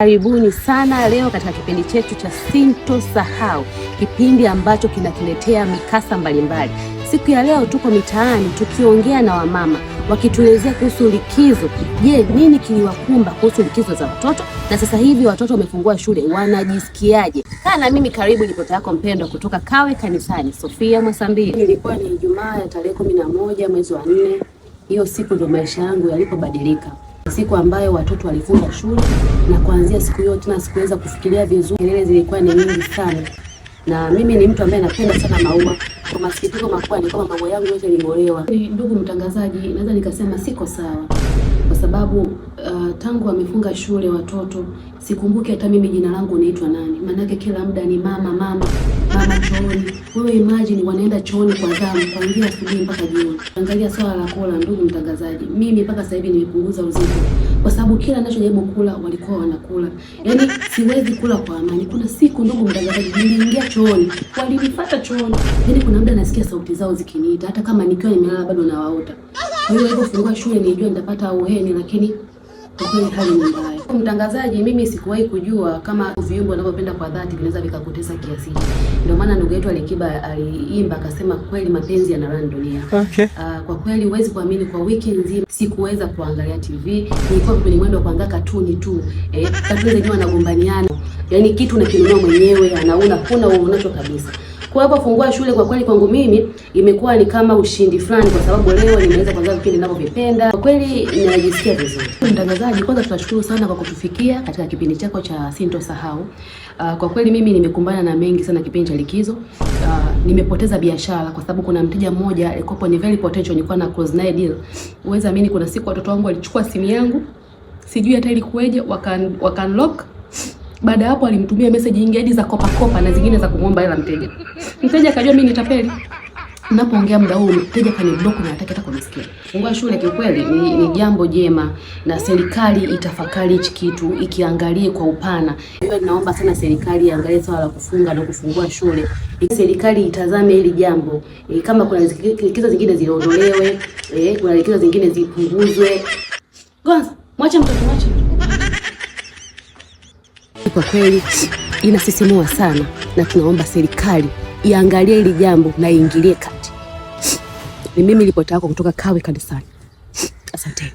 Karibuni sana leo katika kipindi chetu cha Sintosahau, kipindi ambacho kinatuletea mikasa mbalimbali. Siku ya leo tuko mitaani tukiongea na wamama wakituelezea kuhusu likizo. Je, nini kiliwakumba kuhusu likizo za watoto, na sasa hivi watoto wamefungua shule wanajisikiaje? Kaa na mimi karibu, ripota yako mpendwa kutoka Kawe Kanisani, Sofia Mwasambili. Ilikuwa ni Ijumaa ya tarehe 11 mwezi wa 4. Hiyo siku ndio maisha yangu yalipobadilika, siku ambayo watoto walifunga shule, na kuanzia siku hiyo tena sikuweza kufikiria vizuri. Kelele zilikuwa ni nyingi sana, na mimi ni mtu ambaye napenda sana maua. Kwa masikitiko makubwa ni kwamba maua yangu yote yaling'olewa. Ndugu mtangazaji, naweza nikasema siko sawa kwa sababu tangu wamefunga shule watoto sikumbuki hata mimi jina langu naitwa nani, maanake kila muda ni mama mama mama chooni. Wewe imagine wanaenda chooni kwa zamu kuanzia asubuhi mpaka jioni. Angalia swala la kula, ndugu mtangazaji, mimi mpaka sasa hivi nimepunguza uzito kwa sababu kila ninachojaribu kula walikuwa wanakula, yaani siwezi kula kwa amani. Kuna siku, ndugu mtangazaji, niliingia chooni, walinifuata chooni, yaani kuna muda nasikia sauti zao zikiniita, hata kama nikiwa nimelala bado nawaota. Kwa hiyo walipofungua shule nilijua nitapata auheni, lakini kwa kweli hali ni mbaya. Mtangazaji, mimi sikuwahi kujua kama viumbe wanavyopenda kwa dhati vinaweza vikakutesa kiasi hiki. Ndio maana ndugu yetu Alikiba aliimba akasema, kweli mapenzi yanarun dunia. Kwa kweli huwezi kuamini, kwa wiki nzima sikuweza kuangalia TV, nilikuwa kwenye mwendo wa kuangalia katuni tu. Katuni zenyewe wanagombaniana, yaani kitu unakinunua mwenyewe, anauna huna unacho kabisa. Kwa hapo fungua shule kwa kweli kwangu mimi imekuwa ni kama ushindi fulani, kwa sababu leo nimeweza kuanza vipindi ninavyovipenda. Kwa kweli ninajisikia vizuri. Mtangazaji, kwanza tunashukuru sana kwa kutufikia katika kipindi chako cha Sintosahau. Kwa kweli mimi nimekumbana na mengi sana kipindi cha likizo. Nimepoteza biashara kwa sababu kuna mteja mmoja alikuwa ni very potential, nilikuwa na close naye deal. Uweza amini, kuna siku watoto wangu walichukua simu yangu, sijui hata ilikuweje, waka unlock. Baada ya hapo alimtumia message nyingi hadi za kopa kopa na zingine za kumwomba hela mteja. Mteja akajua mimi nitapeli. Ninapoongea muda huu mteja kaniblock na hataki hata kunisikia. Fungua shule kiukweli ni jambo jema na serikali itafakari hichi kitu ikiangalie kwa upana. Hiyo naomba sana serikali iangalie swala la kufunga na kufungua shule. Serikali itazame hili jambo. Kama kuna likizo zingine ziondolewe, kuna likizo zingine zipunguzwe. Kwanza mwache mtoto, mwache. Kwa kweli inasisimua sana na tunaomba serikali iangalie hili jambo na iingilie kati. Ni mimi ripota yako kutoka Kawe Kanisani. Asanteni.